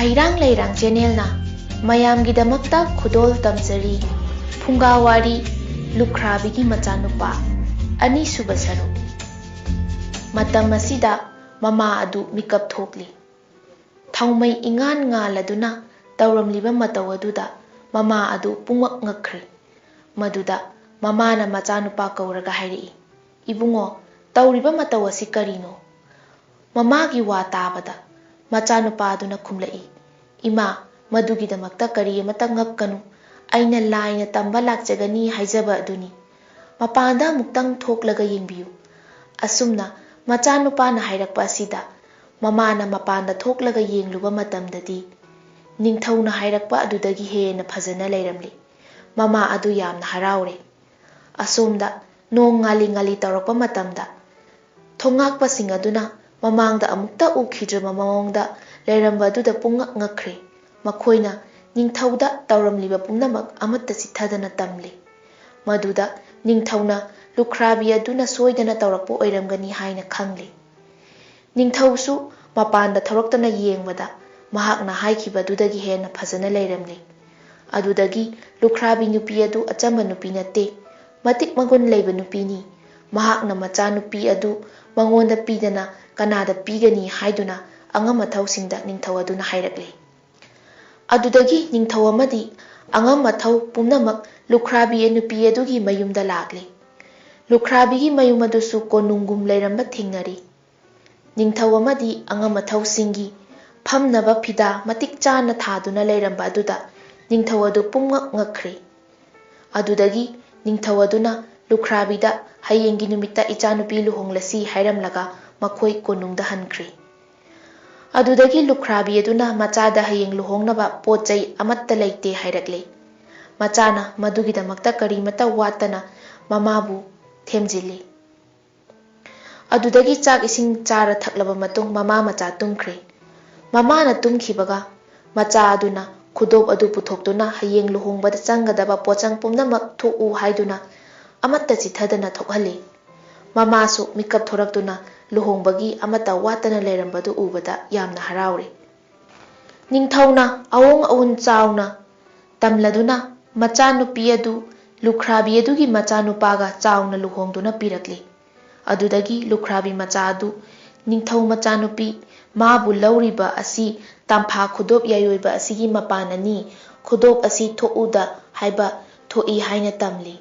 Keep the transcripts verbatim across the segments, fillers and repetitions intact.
ꯍꯩꯔꯥꯡ ꯂꯩꯔꯥꯡ ꯆꯦꯅꯦꯜꯅ ꯃꯌꯥꯝꯒꯤꯗꯃꯛꯇ ꯈꯨꯗꯣꯜ ꯇꯝꯖꯔꯤ꯫ ꯐꯨꯡꯒꯥ ꯋꯥꯔꯤ, ꯂꯨꯈ꯭ꯔꯥꯕꯤꯒꯤ ꯃꯆꯥꯅꯨꯄꯥ, ꯑꯅꯤꯁꯨꯕ ꯁꯔꯨꯛ꯫ ꯃꯇꯝ ꯑꯁꯤꯗ ꯃꯃꯥ ꯑꯗꯨ ꯃꯤꯀꯞ ꯊꯣꯛꯂꯤ꯫ ꯊꯥꯎꯃꯩ ꯏꯉꯥꯟ ꯉꯥꯜꯂꯗꯨꯅ ꯇꯧꯔꯝꯂꯤꯕ ꯃꯇꯧ ꯑꯗꯨꯗ ꯃꯃꯥ ꯑꯗꯨ ꯄꯨꯡꯉꯛ ꯉꯛꯈ꯭ꯔꯦ꯫ ꯃꯗꯨꯗ ꯃꯃꯥꯅ ꯃꯆꯥꯅꯨꯄꯥ ꯀꯧꯔꯒ ꯍꯥꯏꯔꯛꯏ, "ꯏꯕꯨꯡꯉꯣ, ꯇꯧꯔꯤꯕ ꯃꯇꯧ ꯑꯁꯤ ꯀꯔꯤꯅꯣ?" ꯃꯃꯥꯒꯤ ꯋꯥ ꯇꯥꯕꯗ ꯃꯆꯥꯅꯨꯄꯥ ꯑꯗꯨꯅ ꯈꯨꯝꯂꯛꯏ, "ꯏꯃꯥ, ꯃꯗꯨꯒꯤꯗꯃꯛꯇ ꯀꯔꯤ ꯑꯃꯠꯇ ꯉꯛꯀꯅꯨ꯫ ꯑꯩꯅ ꯂꯥꯏꯅ ꯇꯝꯕ ꯂꯥꯛꯆꯒꯅꯤ ꯍꯥꯏꯖꯕ ꯑꯗꯨꯅꯤ꯫ ꯃꯄꯥꯟꯗ ꯑꯃꯨꯛꯇꯪ ꯊꯣꯛꯂꯒ ꯌꯦꯡꯕꯤꯌꯨ꯫" ꯑꯁꯨꯝꯅ ꯃꯆꯥꯅꯨꯄꯥꯅ ꯍꯥꯏꯔꯛꯄ ꯑꯁꯤꯗ ꯃꯃꯥꯅ ꯃꯄꯥꯟꯗ ꯊꯣꯛꯂꯒ ꯌꯦꯡꯂꯨꯕ ꯃꯇꯝꯗꯗꯤ ꯅꯤꯡꯊꯧꯅ ꯍꯥꯏꯔꯛꯄ ꯑꯗꯨꯗꯒꯤ ꯍꯦꯟꯅ ꯐꯖꯅ ꯂꯩꯔꯝꯂꯤ꯫ ꯃꯃꯥ ꯑꯗꯨ ꯌꯥꯝꯅ ꯍꯔꯥꯎꯔꯦ꯫ ꯑꯁꯣꯝꯗ ꯅꯣꯡ ꯉꯥꯂꯤ ꯉꯥꯂꯤ ꯇꯧꯔꯛꯄ ꯃꯇꯝꯗ ꯊꯣꯡꯉꯥꯛꯄꯁꯤꯡ ꯑꯗꯨꯅ ꯃꯃꯥꯡꯗ ꯑꯃꯨꯛꯇ ꯎꯈꯤꯗ꯭ꯔꯤꯕ ꯃꯑꯣꯡꯗ ꯂꯩꯔꯝꯕ ꯑꯗꯨꯗ ꯄꯨꯡꯉꯛ ꯉꯛꯈ꯭ꯔꯦ꯫ ꯃꯈꯣꯏꯅ ꯅꯤꯡꯊꯧꯗ ꯇꯧꯔꯝꯂꯤꯕ ꯄꯨꯝꯅꯃꯛ ꯑꯃꯠꯇ ꯆꯤꯠꯊꯗꯅ ꯇꯝꯂꯤ꯫ ꯃꯗꯨꯗ ꯅꯤꯡꯊꯧꯅ ꯂꯨꯈ꯭ꯔꯥꯕꯤ ꯑꯗꯨꯅ ꯁꯣꯏꯗꯅ ꯇꯧꯔꯛꯄ ꯑꯣꯏꯔꯝꯒꯅꯤ ꯍꯥꯏꯅ ꯈꯪꯂꯤ꯫ ꯅꯤꯡꯊꯧꯁꯨ ꯃꯄꯥꯟꯗ ꯊꯣꯔꯛꯇꯅ ꯌꯦꯡꯕꯗ ꯃꯍꯥꯛꯅ ꯍꯥꯏꯈꯤꯕꯗꯨꯗꯒꯤ ꯍꯦꯟꯅ ꯐꯖꯅ ꯂꯩꯔꯝꯂꯦ꯫ ꯑꯗꯨꯗꯒꯤ ꯂꯨꯈ꯭ꯔꯥꯕꯤ ꯅꯨꯄꯤ ꯑꯗꯨ ꯑꯆꯝꯕ ꯅꯨꯄꯤ ꯅꯠꯇꯦ, ꯃꯇꯤꯛ ꯃꯒꯨꯟ ꯂꯩꯕ ꯅꯨꯄꯤꯅꯤ꯫ ꯃꯍꯥꯛꯅ ꯃꯆꯥꯅꯨꯄꯤ ꯑꯗꯨ ꯃꯉꯣꯟꯗ ꯄꯤꯗꯅ ꯀꯅꯥꯗ ꯄꯤꯒꯅꯤ ꯍꯥꯏꯗꯨꯅ ꯑꯉꯝ ꯑꯊꯧꯁꯤꯡꯗ ꯅꯤꯡꯊꯧ ꯑꯗꯨꯅ ꯍꯥꯏꯔꯛꯂꯦ꯫ ꯑꯗꯨꯗꯒꯤ ꯅꯤꯡꯊꯧ ꯑꯃꯗꯤ ꯑꯉꯝ ꯑꯊꯧ ꯄꯨꯝꯅꯃꯛ ꯂꯨꯈ꯭ꯔꯥꯕꯤ ꯅꯨꯄꯤ ꯑꯗꯨꯒꯤ ꯃꯌꯨꯝꯗ ꯂꯥꯛꯂꯦ꯫ ꯂꯨꯈ꯭ꯔꯥꯕꯤꯒꯤ ꯃꯌꯨꯝ ꯑꯗꯨꯁꯨ ꯀꯣꯅꯨꯡꯒꯨꯝ ꯂꯩꯔꯝꯕ ꯊꯦꯡꯅꯔꯤ꯫ ꯅꯤꯡꯊꯧ ꯑꯃꯗꯤ ꯑꯉꯝ ꯑꯊꯧꯁꯤꯡꯒꯤ ꯐꯝꯅꯕ ꯐꯤꯗꯥ ꯃꯇꯤꯛ ꯆꯥꯅ ꯊꯥꯗꯨꯅ ꯂꯩꯔꯝꯕ ꯑꯗꯨꯗ ꯅꯤꯡꯊꯧ ꯑꯗꯨ ꯄꯨꯝꯉꯛ ꯉꯛꯈ꯭ꯔꯦ꯫ ꯑꯗꯨꯗꯒꯤ ꯅꯤꯡꯊꯧ ꯑꯗꯨꯅ ꯂꯨꯈ꯭ꯔꯥꯕꯤꯗ "ꯍꯌꯦꯡꯒꯤ ꯅꯨꯃꯤꯠꯇ ꯏꯆꯥꯅꯨꯄꯤ ꯂꯨꯍꯣꯡꯂꯁꯤ" ꯍꯥꯏꯔꯝꯂꯒ ꯃꯈꯣꯏ ꯀꯣꯅꯨꯡꯗ ꯍꯟꯈ꯭ꯔꯦ꯫ ꯑꯗꯨꯗꯒꯤ ꯂꯨꯈ꯭ꯔꯥꯕꯤ ꯑꯗꯨꯅ ꯃꯆꯥꯗ ꯍꯌꯦꯡ ꯂꯨꯍꯣꯡꯅꯕ ꯄꯣꯠ ꯆꯩ ꯑꯃꯠꯇ ꯂꯩꯇꯦ ꯍꯥꯏꯔꯛꯂꯦ꯫ ꯃꯆꯥꯅ ꯃꯗꯨꯒꯤꯗꯃꯛꯇ ꯀꯔꯤꯃꯠꯇ ꯋꯥꯠꯇꯅ ꯃꯃꯥꯕꯨ ꯊꯦꯝꯖꯤꯜꯂꯤ꯫ ꯑꯗꯨꯗꯒꯤ ꯆꯥꯛ ꯏꯁꯤꯡ ꯆꯥꯔ ꯊꯛꯂꯕ ꯃꯇꯨꯡ ꯃꯃꯥ ꯃꯆꯥ ꯇꯨꯝꯈ꯭ꯔꯦ꯫ ꯃꯃꯥꯅ ꯇꯨꯝꯈꯤꯕꯒ ꯃꯆꯥ ꯑꯗꯨꯅ ꯈꯨꯗꯣꯞ ꯑꯗꯨ ꯄꯨꯊꯣꯛꯇꯨꯅ ꯍꯌꯦꯡ ꯂꯨꯍꯣꯡꯕꯗ ꯆꯪꯒꯗꯕ ꯄꯣꯠꯆꯪ ꯄꯨꯝꯅꯃꯛ ꯊꯣꯛꯎ ꯍꯥꯏꯗꯨꯅ ꯑꯃꯠꯇ ꯆꯤꯠꯊꯗꯅ ꯊꯣꯛꯍꯜꯂꯤ꯫ ꯃꯃꯥꯁꯨ ꯃꯤꯀꯞ ꯊꯣꯔꯛꯇꯨꯅ ꯂꯨꯍꯣꯡꯕꯒꯤ ꯑꯃꯠꯇ ꯋꯥꯠꯇꯅ ꯂꯩꯔꯝꯕꯗꯨ ꯎꯕꯗ ꯌꯥꯝꯅ ꯍꯔꯥꯎꯔꯦ꯫ ꯅꯤꯡꯊꯧꯅ ꯑꯋꯣꯡ ꯑꯋꯨꯟ ꯆꯥꯎꯅ ꯇꯝꯂꯗꯨꯅ ꯃꯆꯥꯅꯨꯄꯤ ꯑꯗꯨ ꯂꯨꯈ꯭ꯔꯥꯕꯤ ꯑꯗꯨꯒꯤ ꯃꯆꯥꯅꯨꯄꯥꯒ ꯆꯥꯎꯅ ꯂꯨꯍꯣꯡꯗꯨꯅ ꯄꯤꯔꯛꯂꯤ꯫ ꯑꯗꯨꯗꯒꯤ ꯂꯨꯈ꯭ꯔꯥꯕꯤ ꯃꯆꯥ ꯑꯗꯨ ꯅꯤꯡꯊꯧ ꯃꯆꯥꯅꯨꯄꯤ ꯃꯥꯕꯨ ꯂꯧꯔꯤꯕ ꯑꯁꯤ ꯇꯝꯐꯥ ꯈꯨꯗꯣꯞ ꯌꯥꯏꯑꯣꯏꯕ ꯑꯁꯤꯒꯤ ꯃꯄꯥꯟꯅꯅꯤ, ꯈꯨꯗꯣꯞ ꯑꯁꯤ ꯊꯣꯛꯎꯗ ꯍꯥꯏꯕ ꯊꯣꯛꯏ ꯍꯥꯏꯅ ꯇꯝꯂꯤ꯫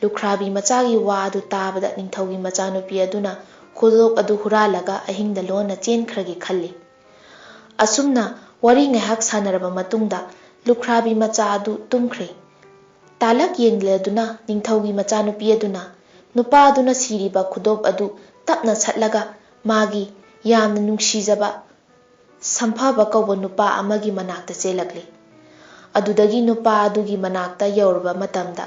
ꯂꯨꯈ꯭ꯔꯥꯕꯤ ꯃꯆꯥꯒꯤ ꯋꯥ ꯑꯗꯨ ꯇꯥꯕꯗ ꯅꯤꯡꯊꯧꯒꯤ ꯃꯆꯥꯅꯨꯄꯤ ꯑꯗꯨꯅ ꯈꯨꯗꯣꯞ ꯑꯗꯨ ꯍꯨꯔꯥꯜꯂꯒ ꯑꯍꯤꯡꯗ ꯂꯣꯟꯅ ꯆꯦꯟꯈ꯭ꯔꯒꯦ ꯈꯜꯂꯤ꯫ ꯑꯁꯨꯝꯅ ꯋꯥꯔꯤ ꯉꯥꯏꯍꯥꯛ ꯁꯥꯟꯅꯔꯕ ꯃꯇꯨꯡꯗ ꯂꯨꯈ꯭ꯔꯥꯕꯤ ꯃꯆꯥ ꯑꯗꯨ ꯇꯨꯝꯈ꯭ꯔꯦ꯫ ꯇꯥꯂꯛ ꯌꯦꯡꯂꯗꯨꯅ ꯅꯤꯡꯊꯧꯒꯤ ꯃꯆꯥꯅꯨꯄꯤ ꯑꯗꯨꯅ ꯅꯨꯄꯥ ꯑꯗꯨꯅ ꯁꯤꯔꯤꯕ ꯈꯨꯗꯣꯞ ꯑꯗꯨ ꯇꯞꯅ ꯁꯠꯂꯒ ꯃꯥꯒꯤ ꯌꯥꯝꯅ ꯅꯨꯡꯁꯤꯖꯕ ꯁꯝꯐꯕ ꯀꯧꯕ ꯅꯨꯄꯥ ꯑꯃꯒꯤ ꯃꯅꯥꯛꯇ ꯆꯦꯜꯂꯛꯂꯤ꯫ ꯑꯗꯨꯗꯒꯤ ꯅꯨꯄꯥ ꯑꯗꯨꯒꯤ ꯃꯅꯥꯛꯇ ꯌꯧꯔꯕ ꯃꯇꯝꯗ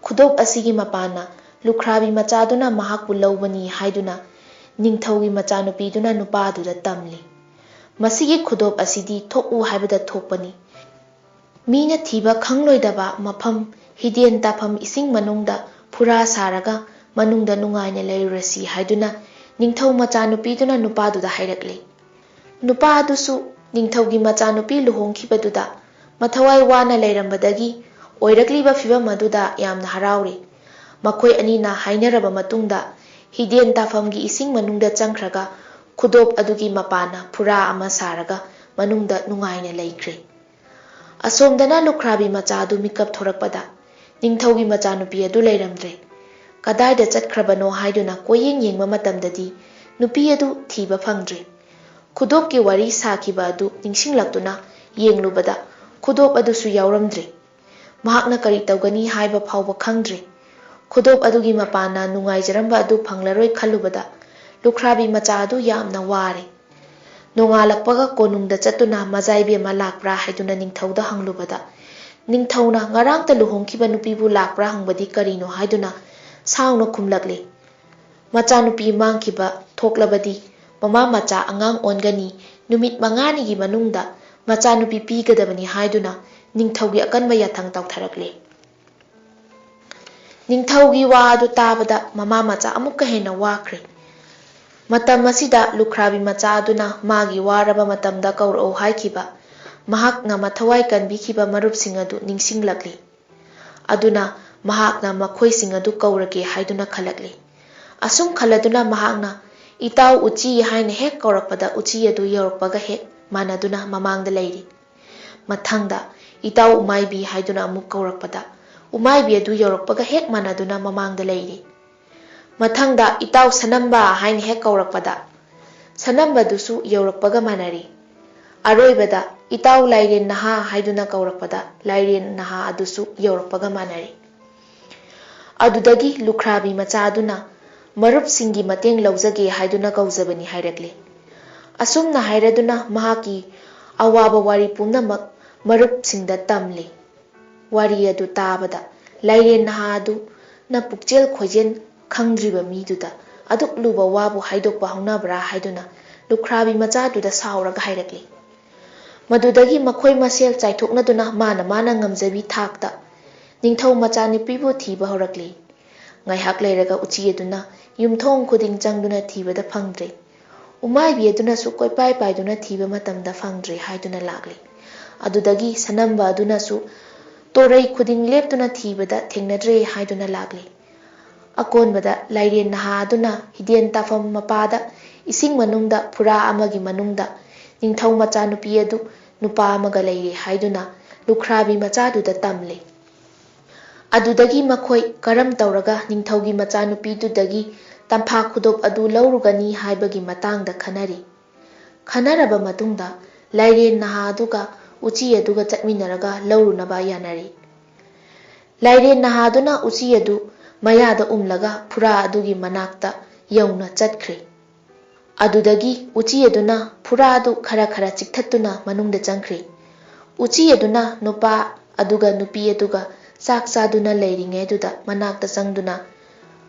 ꯈꯨꯗꯣꯞ ꯑꯁꯤꯒꯤ ꯃꯄꯥꯟꯅ ꯂꯨꯈ꯭ꯔꯥꯕꯤ ꯃꯆꯥꯗꯨꯅ ꯃꯍꯥꯛꯄꯨ ꯂꯧꯕꯅꯤ ꯍꯥꯏꯗꯨꯅ ꯅꯤꯡꯊꯧꯒꯤ ꯃꯆꯥꯅꯨꯄꯤꯗꯨꯅ ꯅꯨꯄꯥꯗꯨꯗ ꯇꯝꯂꯤ꯫ ꯃꯁꯤꯒꯤ ꯈꯨꯗꯣꯞ ꯑꯁꯤꯗꯤ ꯊꯣꯛꯎ ꯍꯥꯏꯕꯗ ꯊꯣꯛꯄꯅꯤ꯫ ꯃꯤꯅ ꯊꯤꯕ ꯈꯪꯂꯣꯏꯗꯕ ꯃꯐꯝ ꯍꯤꯗꯦꯟ ꯇꯥꯐꯝ ꯏꯁꯤꯡ ꯃꯅꯨꯡꯗ ꯐꯨꯔꯥ ꯁꯥꯔꯒ ꯃꯅꯨꯡꯗ ꯅꯨꯡꯉꯥꯏꯅ ꯂꯩꯔꯨꯔꯁꯤ ꯍꯥꯏꯗꯨꯅ ꯅꯤꯡꯊꯧ ꯃꯆꯥꯅꯨꯄꯤꯗꯨꯅ ꯅꯨꯄꯥꯗꯨꯗ ꯍꯥꯏꯔꯛꯂꯤ꯫ ꯅꯨꯄꯥ ꯑꯗꯨꯁꯨ ꯅꯤꯡꯊꯧꯒꯤ ꯃꯆꯥꯅꯨꯄꯤ ꯂꯨꯍꯣꯡꯈꯤꯕꯗꯨꯗ ꯃꯊꯋꯥꯏ ꯋꯥꯅ ꯂꯩꯔꯝꯕꯗꯒꯤ ꯑꯣꯏꯔꯛꯂꯤꯕ ꯐꯤꯚꯝ ꯑꯗꯨꯗ ꯌꯥꯝꯅ ꯍꯔꯥꯎꯔꯤ꯫ ꯃꯈꯣꯏ ꯑꯅꯤꯅ ꯍꯥꯏꯅꯔꯕ ꯃꯇꯨꯡꯗ ꯍꯤꯗꯦꯟ ꯇꯥꯐꯝꯒꯤ ꯏꯁꯤꯡ ꯃꯅꯨꯡꯗ ꯆꯪꯈ꯭ꯔꯒ ꯈꯨꯗꯣꯞ ꯑꯗꯨꯒꯤ ꯃꯄꯥꯟꯅ ꯐꯨꯔꯥ ꯑꯃ ꯁꯥꯔꯒ ꯃꯅꯨꯡꯗ ꯅꯨꯡꯉꯥꯏꯅ ꯂꯩꯈ꯭ꯔꯦ꯫ ꯑꯁꯣꯝꯗꯅ ꯂꯨꯈ꯭ꯔꯥꯕꯤ ꯃꯆꯥ ꯑꯗꯨ ꯃꯤꯀꯞ ꯊꯣꯔꯛꯄꯗ ꯅꯤꯡꯊꯧꯒꯤ ꯃꯆꯥꯅꯨꯄꯤ ꯑꯗꯨ ꯂꯩꯔꯝꯗ꯭ꯔꯦ꯫ ꯀꯗꯥꯏꯗ ꯆꯠꯈ꯭ꯔꯕꯅꯣ ꯍꯥꯏꯗꯨꯅ ꯀꯣꯏꯌꯦꯡ ꯌꯦꯡꯕ ꯃꯇꯝꯗꯗꯤ ꯅꯨꯄꯤ ꯑꯗꯨ ꯊꯤꯕ ꯐꯪꯗ꯭ꯔꯦ꯫ ꯈꯨꯗꯣꯞꯀꯤ ꯋꯥꯔꯤ ꯁꯥꯈꯤꯕ ꯑꯗꯨ ꯅꯤꯡꯁꯤꯡꯂꯛꯇꯨꯅ ꯌꯦꯡꯂꯨꯕꯗ ꯈꯨꯗꯣꯞ ꯑꯗꯨꯁꯨ ꯌꯥꯎꯔꯝꯗ꯭ꯔꯦ꯫ ꯃꯍꯥꯛꯅ ꯀꯔꯤ ꯇꯧꯒꯅꯤ ꯍꯥꯏꯕ ꯐꯥꯎꯕ ꯈꯪꯗ꯭ꯔꯦ꯫ ꯈꯨꯗꯣꯞ ꯑꯗꯨꯒꯤ ꯃꯄꯥꯟꯅ ꯅꯨꯡꯉꯥꯏꯖꯔꯝꯕ ꯑꯗꯨ ꯐꯪꯂꯔꯣꯏ ꯈꯜꯂꯨꯕꯗ ꯂꯨꯈ꯭ꯔꯥꯕꯤ ꯃꯆꯥ ꯑꯗꯨ ꯌꯥꯝꯅ ꯋꯥꯔꯦ꯫ ꯅꯣꯡꯉꯥꯜꯂꯛꯄꯒ ꯀꯣꯅꯨꯡꯗ ꯆꯠꯇꯨꯅ ꯃꯖꯥ ꯏꯕꯦꯝꯃ ꯂꯥꯛꯄ꯭ꯔꯥ ꯍꯥꯏꯗꯨꯅ ꯅꯤꯡꯊꯧꯗ ꯍꯪꯂꯨꯕꯗ ꯅꯤꯡꯊꯧꯅ ꯉꯔꯥꯡꯇ ꯂꯨꯍꯣꯡꯈꯤꯕ ꯅꯨꯄꯤꯕꯨ ꯂꯥꯛꯄ꯭ꯔꯥ ꯍꯪꯕꯗꯤ ꯀꯔꯤꯅꯣ ꯍꯥꯏꯗꯨꯅ ꯁꯥꯎꯅ ꯈꯨꯝꯂꯛꯂꯦ꯫ ꯃꯆꯥꯅꯨꯄꯤ ꯃꯥꯡꯈꯤꯕ ꯊꯣꯛꯂꯕꯗꯤ ꯃꯃꯥ ꯃꯆꯥ ꯑꯉꯥꯡ ꯑꯣꯟꯒꯅꯤ, ꯅꯨꯃꯤꯠ ꯃꯉꯥꯅꯤꯒꯤ ꯃꯅꯨꯡꯗ ꯃꯆꯥꯅꯨꯄꯤ ꯄꯤꯒꯗꯕꯅꯤ ꯍꯥꯏꯗꯨꯅ ꯅꯤꯡꯊꯧꯒꯤ ꯑꯀꯟꯕ ꯌꯥꯊꯪ ꯇꯧꯊꯔꯛꯂꯦ꯫ ꯅꯤꯡꯊꯧꯒꯤ ꯋꯥ ꯑꯗꯨ ꯇꯥꯕꯗ ꯃꯃꯥ ꯃꯆꯥ ꯑꯃꯨꯛꯀ ꯍꯦꯟꯅ ꯋꯥꯈ꯭ꯔꯦ꯫ ꯃꯇꯝ ꯑꯁꯤꯗ ꯂꯨꯈ꯭ꯔꯥꯕꯤ ꯃꯆꯥ ꯑꯗꯨꯅ ꯃꯥꯒꯤ ꯋꯥꯔꯕ ꯃꯇꯝꯗ ꯀꯧꯔꯛꯎ ꯍꯥꯏꯈꯤꯕ ꯃꯍꯥꯛꯅ ꯃꯊꯧꯋꯥꯏ ꯀꯟꯕꯤꯈꯤꯕ ꯃꯔꯨꯞꯁꯤꯡ ꯑꯗꯨ ꯅꯤꯡꯁꯤꯡꯂꯛꯂꯤ꯫ ꯑꯗꯨꯅ ꯃꯍꯥꯛꯅ ꯃꯈꯣꯏꯁꯤꯡ ꯑꯗꯨ ꯀꯧꯔꯒꯦ ꯍꯥꯏꯗꯨꯅ ꯈꯜꯂꯛꯂꯤ꯫ ꯑꯁꯨꯝ ꯈꯜꯂꯗꯨꯅ ꯃꯍꯥꯛꯅ, "ꯏꯇꯥꯎ ꯎꯆꯤ" ꯍꯥꯏꯅ ꯍꯦꯛ ꯀꯧꯔꯛꯄꯗ, ꯎꯆꯤ ꯑꯗꯨ ꯌꯧꯔꯛꯄꯒ ꯍꯦꯛ ꯃꯥꯟꯅꯗꯨꯅ ꯃꯃꯥꯡꯗ ꯂꯩꯔꯤ꯫ ꯃꯊꯪꯗ, "ꯏꯇꯥꯎ ꯎꯃꯥꯏꯕꯤ" ꯍꯥꯏꯗꯨꯅ ꯑꯃꯨꯛ ꯀꯧꯔꯛꯄꯗ, ꯎꯃꯥꯏꯕꯤ ꯑꯗꯨ ꯌꯧꯔꯛꯄꯒ ꯍꯦꯛ ꯃꯥꯟꯅꯗꯨꯅ ꯃꯃꯥꯡꯗ ꯂꯩꯔꯤ꯫ ꯃꯊꯪꯗ, "ꯏꯇꯥꯎ ꯁꯅꯝꯕ" ꯍꯥꯏꯅ ꯍꯦꯛ ꯀꯧꯔꯛꯄꯗ, ꯁꯅꯝꯕꯗꯨꯁꯨ ꯌꯧꯔꯛꯄꯒ ꯃꯥꯟꯅꯔꯤ꯫ ꯑꯔꯣꯏꯕꯗ, "ꯏꯇꯥꯎ ꯂꯥꯏꯔꯦꯟ ꯅꯍꯥ" ꯍꯥꯏꯗꯨꯅ ꯀꯧꯔꯛꯄꯗ, ꯂꯥꯏꯔꯦꯟ ꯅꯍꯥ ꯑꯗꯨꯁꯨ ꯌꯧꯔꯛꯄꯒ ꯃꯥꯟꯅꯔꯤ꯫ ꯑꯗꯨꯗꯒꯤ ꯂꯨꯈ꯭ꯔꯥꯕꯤ ꯃꯆꯥ ꯑꯗꯨꯅ ꯃꯔꯨꯞꯁꯤꯡꯒꯤ ꯃꯇꯦꯡ ꯂꯧꯖꯒꯦ ꯍꯥꯏꯗꯨꯅ ꯀꯧꯖꯕꯅꯤ ꯍꯥꯏꯔꯛꯂꯤ꯫ ꯑꯁꯨꯝꯅ ꯍꯥꯏꯔꯗꯨꯅ ꯃꯍꯥꯛꯀꯤ ꯑꯋꯥꯕ ꯋꯥꯔꯤ ꯄꯨꯝꯅꯃꯛ ꯃꯔꯨꯞꯁꯤꯡꯗ ꯇꯝꯂꯤ꯫ ꯋꯥꯔꯤ ꯑꯗꯨ ꯇꯥꯕꯗ ꯂꯥꯏꯔꯦꯟ ꯅꯍꯥ ꯑꯗꯨꯅ ꯄꯨꯛꯆꯦꯜ ꯈꯣꯏꯖꯦꯜ ꯈꯪꯗ꯭ꯔꯤꯕ ꯃꯤꯗꯨꯗ ꯑꯗꯨꯛ ꯂꯨꯕ ꯋꯥꯕꯨ ꯍꯥꯏꯗꯣꯛꯄ ꯍꯧꯅꯕ꯭ꯔꯥ ꯍꯥꯏꯗꯨꯅ ꯂꯨꯈ꯭ꯔꯥꯕꯤ ꯃꯆꯥꯗꯨꯗ ꯁꯥꯎꯔꯒ ꯍꯥꯏꯔꯛꯂꯤ꯫ ꯃꯗꯨꯗꯒꯤ ꯃꯈꯣꯏ ꯃꯁꯦꯜ ꯆꯥꯏꯊꯣꯛꯅꯗꯨꯅ ꯃꯥꯅ ꯃꯥꯅ ꯉꯝꯖꯕꯤ ꯊꯥꯛꯇ ꯅꯤꯡꯊꯧ ꯃꯆꯥꯅꯨꯄꯤꯕꯨ ꯊꯤꯕ ꯍꯧꯔꯛꯂꯤ꯫ ꯉꯥꯏꯍꯥꯛ ꯂꯩꯔꯒ ꯎꯆꯤ ꯑꯗꯨꯅ ꯌꯨꯝꯊꯣꯡ ꯈꯨꯗꯤꯡ ꯆꯪꯗꯨꯅ ꯊꯤꯕꯗ ꯐꯪꯗ꯭ꯔꯦ꯫ ꯎꯃꯥꯏꯕꯤ ꯑꯗꯨꯅꯁꯨ ꯀꯣꯏꯄꯥꯏ ꯄꯥꯏꯗꯨꯅ ꯊꯤꯕ ꯃꯇꯝꯗ ꯐꯪꯗ꯭ꯔꯦ ꯍꯥꯏꯗꯨꯅ ꯂꯥꯛꯂꯤ꯫ ꯑꯗꯨꯗꯒꯤ ꯁꯅꯝꯕ ꯑꯗꯨꯅꯁꯨ ꯇꯣꯔꯩ ꯈꯨꯗꯤꯡ ꯂꯦꯞꯇꯨꯅ ꯊꯤꯕꯗ ꯊꯦꯡꯅꯗ꯭ꯔꯦ ꯍꯥꯏꯗꯨꯅ ꯂꯥꯛꯂꯤ꯫ ꯑꯀꯣꯟꯕꯗ ꯂꯥꯏꯔꯦꯟ ꯅꯍꯥ ꯑꯗꯨꯅ ꯍꯤꯗꯦꯟ ꯇꯥꯐꯝ ꯃꯄꯥꯗ ꯏꯁꯤꯡ ꯃꯅꯨꯡꯗ ꯐꯨꯔꯥ ꯑꯃꯒꯤ ꯃꯅꯨꯡꯗ ꯅꯤꯡꯊꯧ ꯃꯆꯥꯅꯨꯄꯤ ꯑꯗꯨ ꯅꯨꯄꯥ ꯑꯃꯒ ꯂꯩꯔꯦ ꯍꯥꯏꯗꯨꯅ ꯂꯨꯈ꯭ꯔꯥꯕꯤ ꯃꯆꯥꯗꯨꯗ ꯇꯝꯂꯦ꯫ ꯑꯗꯨꯗꯒꯤ ꯃꯈꯣꯏ ꯀꯔꯝ ꯇꯧꯔꯒ ꯅꯤꯡꯊꯧꯒꯤ ꯃꯆꯥꯅꯨꯄꯤꯗꯨꯗꯒꯤ ꯇꯝꯐꯥ ꯈꯨꯗꯣꯞ ꯑꯗꯨ ꯂꯧꯔꯨꯒꯅꯤ ꯍꯥꯏꯕꯒꯤ ꯃꯇꯥꯡꯗ ꯈꯟꯅꯔꯤ꯫ ꯈꯟꯅꯔꯕ ꯃꯇꯨꯡꯗ ꯂꯥꯏꯔꯦꯟ ꯅꯍꯥ ꯑꯗꯨꯒ ꯎꯆꯤ ꯑꯗꯨꯒ ꯆꯠꯃꯤꯟꯅꯔꯒ ꯂꯧꯔꯨꯅꯕ ꯌꯥꯅꯔꯤ꯫ ꯂꯥꯏꯔꯦꯟ ꯅꯍꯥ ꯑꯗꯨꯅ ꯎꯆꯤ ꯑꯗꯨ ꯃꯌꯥꯗ ꯎꯝꯂꯒ ꯐꯨꯔꯥ ꯑꯗꯨꯒꯤ ꯃꯅꯥꯛꯇ ꯌꯧꯅ ꯆꯠꯈ꯭ꯔꯦ꯫ ꯑꯗꯨꯗꯒꯤ ꯎꯆꯤ ꯑꯗꯨꯅ ꯐꯨꯔꯥ ꯑꯗꯨ ꯈꯔ ꯈꯔ ꯆꯤꯛꯊꯠꯇꯨꯅ ꯃꯅꯨꯡꯗ ꯆꯪꯈ꯭ꯔꯦ꯫ ꯎꯆꯤ ꯑꯗꯨꯅ ꯅꯨꯄꯥ ꯑꯗꯨꯒ ꯅꯨꯄꯤ ꯑꯗꯨꯒ ꯆꯥꯛ ꯆꯥꯗꯨꯅ ꯂꯩꯔꯤꯉꯩꯗꯨꯗ ꯃꯅꯥꯛꯇ ꯆꯪꯗꯨꯅ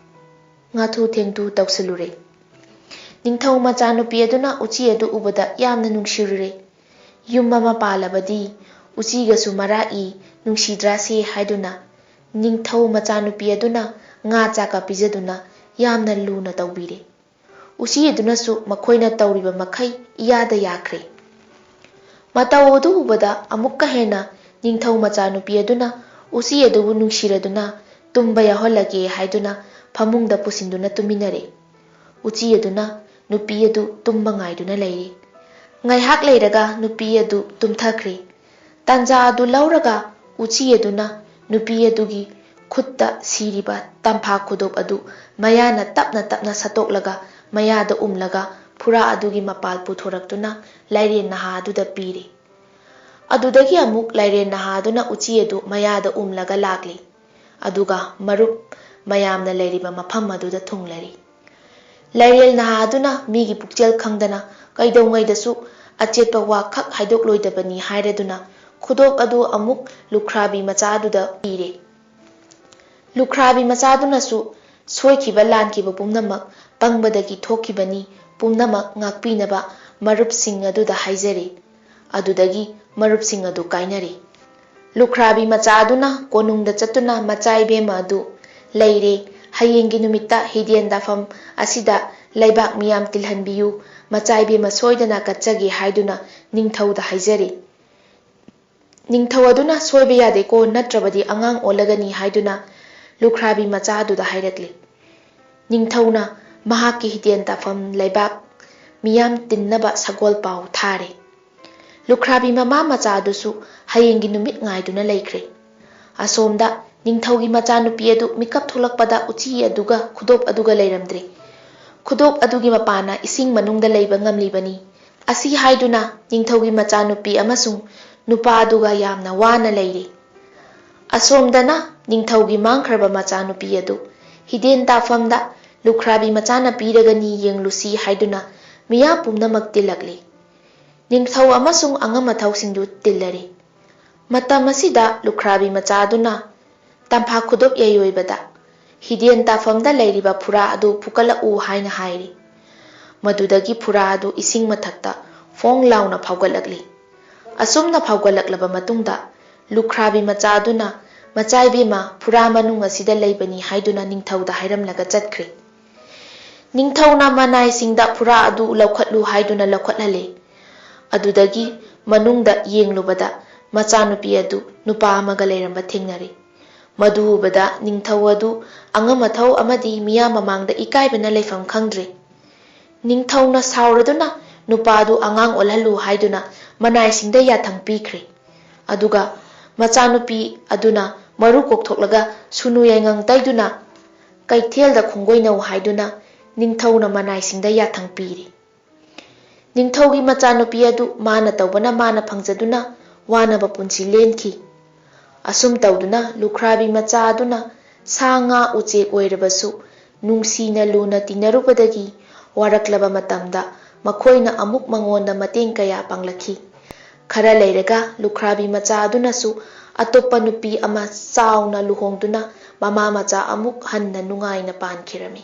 ꯉꯥꯊꯨ ꯊꯦꯡꯊꯨ ꯇꯧꯁꯤꯜꯂꯨꯔꯦ꯫ ꯅꯤꯡꯊꯧ ꯃꯆꯥꯅꯨꯄꯤ ꯑꯗꯨꯅ ꯎꯆꯤ ꯑꯗꯨ ꯎꯕꯗ ꯌꯥꯝꯅ ꯅꯨꯡꯁꯤꯔꯨꯔꯦ꯫ ꯌꯨꯝ ꯑꯃ ꯄꯥꯜꯂꯕꯗꯤ ꯎꯆꯤꯒꯁꯨ ꯃꯔꯥꯛꯏ, ꯅꯨꯡꯁꯤꯗ꯭ꯔꯥꯁꯦ ꯍꯥꯏꯗꯨꯅ ꯅꯤꯡꯊꯧ ꯃꯆꯥꯅꯨꯄꯤ ꯑꯗꯨꯅ ꯉꯥ ꯆꯥꯛꯀ ꯄꯤꯖꯗꯨꯅ ꯌꯥꯝꯅ ꯂꯨꯅ ꯇꯧꯕꯤꯔꯦ꯫ ꯎꯆꯤ ꯑꯗꯨꯅꯁꯨ ꯃꯈꯣꯏꯅ ꯇꯧꯔꯤꯕ ꯃꯈꯩ ꯏꯌꯥꯗ ꯌꯥꯈ꯭ꯔꯦ꯫ ꯃꯇꯧ ꯑꯗꯨ ꯎꯕꯗ ꯑꯃꯨꯛꯀ ꯍꯦꯟꯅ ꯅꯤꯡꯊꯧ ꯃꯆꯥꯅꯨꯄꯤ ꯑꯗꯨꯅ ꯎꯆꯤ ꯑꯗꯨꯕꯨ ꯅꯨꯡꯁꯤꯔꯗꯨꯅ ꯇꯨꯝꯕ ꯌꯥꯎꯍꯜꯂꯒꯦ ꯍꯥꯏꯗꯨꯅ ꯐꯃꯨꯡꯗ ꯄꯨꯁꯤꯟꯗꯨꯅ ꯇꯨꯝꯃꯤꯟꯅꯔꯦ꯫ ꯎꯆꯤ ꯑꯗꯨꯅ ꯅꯨꯄꯤ ꯑꯗꯨ ꯇꯨꯝꯕ ꯉꯥꯏꯗꯨꯅ ꯂꯩꯔꯤ꯫ ꯉꯥꯏꯍꯥꯛ ꯂꯩꯔꯒ ꯅꯨꯄꯤ ꯑꯗꯨ ꯇꯨꯝꯊꯈ꯭ꯔꯦ꯫ ꯇꯥꯟꯖꯥ ꯑꯗꯨ ꯂꯧꯔꯒ ꯎꯆꯤ ꯑꯗꯨꯅ ꯅꯨꯄꯤ ꯑꯗꯨꯒꯤ ꯈꯨꯠꯇ ꯁꯤꯔꯤꯕ ꯇꯝꯐꯥ ꯈꯨꯗꯣꯞ ꯑꯗꯨ ꯃꯌꯥꯅ ꯇꯞꯅ ꯇꯞꯅ ꯁꯠꯇꯣꯛꯂꯒ ꯃꯌꯥꯗ ꯎꯝꯂꯒ ꯐꯨꯔꯥ ꯑꯗꯨꯒꯤ ꯃꯄꯥꯜ ꯄꯨꯊꯣꯔꯛꯇꯨꯅ ꯂꯥꯏꯔꯦꯟ ꯅꯍꯥ ꯑꯗꯨꯗ ꯄꯤꯔꯤ꯫ ꯑꯗꯨꯗꯒꯤ ꯑꯃꯨꯛ ꯂꯥꯏꯔꯦꯟ ꯅꯍꯥ ꯑꯗꯨꯅ ꯎꯆꯤ ꯑꯗꯨ ꯃꯌꯥꯗ ꯎꯝꯂꯒ ꯂꯥꯛꯂꯤ꯫ ꯑꯗꯨꯒ ꯃꯔꯨꯞ ꯃꯌꯥꯝꯅ ꯂꯩꯔꯤꯕ ꯃꯐꯝ ꯑꯗꯨꯗ ꯊꯨꯡꯂꯔꯤ꯫ ꯂꯥꯏꯔꯦꯜ ꯅꯍꯥ ꯑꯗꯨꯅ ꯃꯤꯒꯤ ꯄꯨꯛꯆꯦꯜ ꯈꯪꯗꯅ ꯀꯩꯗꯧꯉꯩꯗꯁꯨ ꯑꯆꯦꯠꯄ ꯋꯥ ꯈꯛ ꯍꯥꯏꯗꯣꯛꯂꯣꯏꯗꯕꯅꯤ ꯍꯥꯏꯔꯗꯨꯅ ꯈꯨꯗꯣꯞ ꯑꯗꯨ ꯑꯃꯨꯛ ꯂꯨꯈ꯭ꯔꯥꯕꯤ ꯃꯆꯥ ꯑꯗꯨꯗ ꯄꯤꯔꯦ꯫ ꯂꯨꯈ꯭ꯔꯥꯕꯤ ꯃꯆꯥꯗꯨꯅꯁꯨ ꯁꯣꯏꯈꯤꯕ ꯂꯥꯟꯈꯤꯕ ꯄꯨꯝꯅꯃꯛ ꯄꯪꯕꯗꯒꯤ ꯊꯣꯛꯈꯤꯕꯅꯤ, ꯄꯨꯝꯅꯃꯛ ꯉꯥꯛꯄꯤꯅꯕ ꯃꯔꯨꯞꯁꯤꯡ ꯑꯗꯨꯗ ꯍꯥꯏꯖꯔꯤ꯫ ꯑꯗꯨꯗꯒꯤ ꯃꯔꯨꯞꯁꯤꯡ ꯑꯗꯨ ꯀꯥꯏꯅꯔꯤ꯫ ꯂꯨꯈ꯭ꯔꯥꯕꯤ ꯃꯆꯥ ꯑꯗꯨꯅ ꯀꯣꯅꯨꯡꯗ ꯆꯠꯇꯨꯅ ꯃꯆꯥ ꯏꯕꯦꯝꯃ ꯑꯗꯨ, "ꯂꯩꯔꯦ, ꯍꯌꯦꯡꯒꯤ ꯅꯨꯃꯤꯠꯇ ꯍꯤꯗꯦꯟ ꯇꯥꯐꯝ ꯑꯁꯤꯗ ꯂꯩꯕꯥꯛ ꯃꯤꯌꯥꯝ ꯇꯤꯜꯍꯟꯕꯤꯌꯨ, ꯃꯆꯥ ꯏꯕꯦꯝꯃ ꯁꯣꯏꯗꯅ ꯀꯠꯆꯒꯦ" ꯍꯥꯏꯗꯨꯅ ꯅꯤꯡꯊꯧꯗ ꯍꯥꯏꯖꯔꯤ꯫ ꯅꯤꯡꯊꯧ ꯑꯗꯨꯅ "ꯁꯣꯏꯕ ꯌꯥꯗꯦꯀꯣ, ꯅꯠꯇ꯭ꯔꯕꯗꯤ ꯑꯉꯥꯡ ꯑꯣꯜꯂꯒꯅꯤ" ꯍꯥꯏꯗꯨꯅ ꯂꯨꯈ꯭ꯔꯥꯕꯤ ꯃꯆꯥ ꯑꯗꯨꯗ ꯍꯥꯏꯔꯛꯂꯤ꯫ ꯅꯤꯡꯊꯧꯅ ꯃꯍꯥꯛꯀꯤ ꯍꯤꯗꯦꯟ ꯇꯥꯐꯝ ꯂꯩꯕꯥꯛ ꯃꯤꯌꯥꯝ ꯇꯤꯟꯅꯕ ꯁꯒꯣꯜ ꯄꯥꯎ ꯊꯥꯔꯦ꯫ ꯂꯨꯈ꯭ꯔꯥꯕꯤ ꯃꯃꯥ ꯃꯆꯥ ꯑꯗꯨꯁꯨ ꯍꯌꯦꯡꯒꯤ ꯅꯨꯃꯤꯠ ꯉꯥꯏꯗꯨꯅ ꯂꯩꯈ꯭ꯔꯦ꯫ ꯑꯁꯣꯝꯗ ꯅꯤꯡꯊꯧꯒꯤ ꯃꯆꯥꯅꯨꯄꯤ ꯑꯗꯨ ꯃꯤꯀꯞ ꯊꯣꯛꯂꯛꯄꯗ ꯎꯆꯤ ꯑꯗꯨꯒ ꯈꯨꯗꯣꯞ ꯑꯗꯨꯒ ꯂꯩꯔꯝꯗ꯭ꯔꯦ꯫ ꯈꯨꯗꯣꯞ ꯑꯗꯨꯒꯤ ꯃꯄꯥꯅ ꯏꯁꯤꯡ ꯃꯅꯨꯡꯗ ꯂꯩꯕ ꯉꯝꯂꯤꯕꯅꯤ꯫ ꯑꯁꯤ ꯍꯥꯏꯗꯨꯅ ꯅꯤꯡꯊꯧꯒꯤ ꯃꯆꯥꯅꯨꯄꯤ ꯑꯃꯁꯨꯡ ꯅꯨꯄꯥ ꯑꯗꯨꯒ ꯌꯥꯝꯅ ꯋꯥꯅ ꯂꯩꯔꯤ꯫ ꯑꯁꯣꯝꯗꯅ ꯅꯤꯡꯊꯧꯒꯤ ꯃꯥꯡꯈ꯭ꯔꯕ ꯃꯆꯥꯅꯨꯄꯤ ꯑꯗꯨ ꯍꯤꯗꯦꯟ ꯇꯥꯐꯝꯗ ꯂꯨꯈ꯭ꯔꯥꯕꯤ ꯃꯆꯥꯅ ꯄꯤꯔꯒꯅꯤ, ꯌꯦꯡꯂꯨꯁꯤ ꯍꯥꯏꯗꯨꯅ ꯃꯤꯌꯥꯝ ꯄꯨꯝꯅꯃꯛ ꯇꯤꯜꯂꯛꯂꯤ꯫ ꯅꯤꯡꯊꯧ ꯑꯃꯁꯨꯡ ꯑꯉꯝ ꯑꯊꯧꯁꯤꯡꯗꯨ ꯇꯤꯜꯂꯔꯤ꯫ ꯃꯇꯝ ꯑꯁꯤꯗ ꯂꯨꯈ꯭ꯔꯥꯕꯤ ꯃꯆꯥ ꯑꯗꯨꯅ ꯇꯝꯐꯥ ꯈꯨꯗꯣꯞ ꯌꯩꯔꯣꯏꯕꯗ, "ꯍꯤꯗꯦꯟ ꯇꯥꯐꯝꯗ ꯂꯩꯔꯤꯕ ꯐꯨꯔꯥ ꯑꯗꯨ ꯐꯨꯀꯠꯂꯛꯎ" ꯍꯥꯏꯅ ꯍꯥꯏꯔꯤ꯫ ꯃꯗꯨꯗꯒꯤ ꯐꯨꯔꯥ ꯑꯗꯨ ꯏꯁꯤꯡ ꯃꯊꯛꯇ ꯐꯣꯡ ꯂꯥꯎꯅ ꯐꯥꯎꯒꯠꯂꯛꯂꯤ꯫ ꯑꯁꯨꯝꯅ ꯐꯥꯎꯒꯠꯂꯛꯂꯕ ꯃꯇꯨꯡꯗ, ꯂꯨꯈ꯭ꯔꯥꯕꯤ ꯃꯆꯥ ꯑꯗꯨꯅ, "ꯃꯆꯥ ꯏꯕꯦꯝꯃ, ꯐꯨꯔꯥ ꯃꯅꯨꯡ ꯑꯁꯤꯗ ꯂꯩꯕꯅꯤ" ꯍꯥꯏꯗꯨꯅ ꯅꯤꯡꯊꯧꯗ ꯍꯥꯏꯔꯝꯂꯒ ꯆꯠꯈ꯭ꯔꯦ꯫ ꯅꯤꯡꯊꯧꯅ ꯃꯅꯥꯏꯁꯤꯡꯗ ꯐꯨꯔꯥ ꯑꯗꯨ ꯂꯧꯈꯠꯂꯨ ꯍꯥꯏꯗꯨꯅ ꯂꯧꯈꯠꯍꯜꯂꯦ꯫ ꯑꯗꯨꯗꯒꯤ ꯃꯅꯨꯡꯗ ꯌꯦꯡꯂꯨꯕꯗ ꯃꯆꯥꯅꯨꯄꯤ ꯑꯗꯨ ꯅꯨꯄꯥ ꯑꯃꯒ ꯂꯩꯔꯝꯕ ꯊꯦꯡꯅꯔꯦ꯫ ꯃꯗꯨ ꯎꯕꯗ ꯅꯤꯡꯊꯧ ꯑꯗꯨ ꯑꯉꯝ ꯑꯊꯧ ꯑꯃꯗꯤ ꯃꯤꯌꯥꯝ ꯃꯃꯥꯡꯗ ꯏꯀꯥꯏꯕꯅ ꯂꯩꯐꯝ ꯈꯪꯗ꯭ꯔꯦ꯫ ꯅꯤꯡꯊꯧꯅ ꯁꯥꯎꯔꯗꯨꯅ ꯅꯨꯄꯥ ꯑꯗꯨ ꯑꯉꯥꯡ ꯑꯣꯜꯍꯜꯂꯨ ꯍꯥꯏꯗꯨꯅ ꯃꯅꯥꯏꯁꯤꯡꯗ ꯌꯥꯊꯪ ꯄꯤꯈ꯭ꯔꯦ꯫ ꯑꯗꯨꯒ ꯃꯆꯥꯅꯨꯄꯤ ꯑꯗꯨꯅ ꯃꯔꯨ ꯀꯣꯛꯊꯣꯛꯂꯒ ꯁꯨꯅꯨ ꯌꯥꯏꯉꯪ ꯇꯩꯗꯨꯅ ꯀꯩꯊꯦꯜꯗ ꯈꯣꯡꯒꯣꯏꯅꯧ ꯍꯥꯏꯗꯨꯅ ꯅꯤꯡꯊꯧꯅ ꯃꯅꯥꯏꯁꯤꯡꯗ ꯌꯥꯊꯪ ꯄꯤꯔꯤ꯫ ꯅꯤꯡꯊꯧꯒꯤ ꯃꯆꯥꯅꯨꯄꯤ ꯑꯗꯨ ꯃꯥꯅ ꯇꯧꯕꯅ ꯃꯥꯅ ꯐꯪꯖꯗꯨꯅ ꯋꯥꯅꯕ ꯄꯨꯟꯁꯤ ꯂꯦꯟꯈꯤ꯫ ꯑꯁꯨꯝ ꯇꯧꯗꯨꯅ ꯂꯨꯈ꯭ꯔꯥꯕꯤ ꯃꯆꯥ ꯑꯗꯨꯅ ꯁꯥ ꯉꯥ ꯎꯆꯦꯛ ꯑꯣꯏꯔꯕꯁꯨ ꯅꯨꯡꯁꯤꯅ ꯂꯨꯅ ꯇꯤꯟꯅꯔꯨꯕꯗꯒꯤ ꯋꯥꯔꯛꯂꯕ ꯃꯇꯝꯗ ꯃꯈꯣꯏꯅ ꯑꯃꯨꯛ ꯃꯉꯣꯟꯗ ꯃꯇꯦꯡ ꯀꯌꯥ ꯄꯥꯡꯂꯛꯈꯤ꯫ ꯈꯔ ꯂꯩꯔꯒ ꯂꯨꯈ꯭ꯔꯥꯕꯤ ꯃꯆꯥ ꯑꯗꯨꯅꯁꯨ ꯑꯇꯣꯞꯄ ꯅꯨꯄꯤ ꯑꯃ ꯆꯥꯎꯅ ꯂꯨꯍꯣꯡꯗꯨꯅ ꯃꯃꯥ ꯃꯆꯥ ꯑꯃꯨꯛ ꯍꯟꯅ ꯅꯨꯡꯉꯥꯏꯅ ꯄꯥꯟꯈꯤꯔꯝꯃꯤ꯫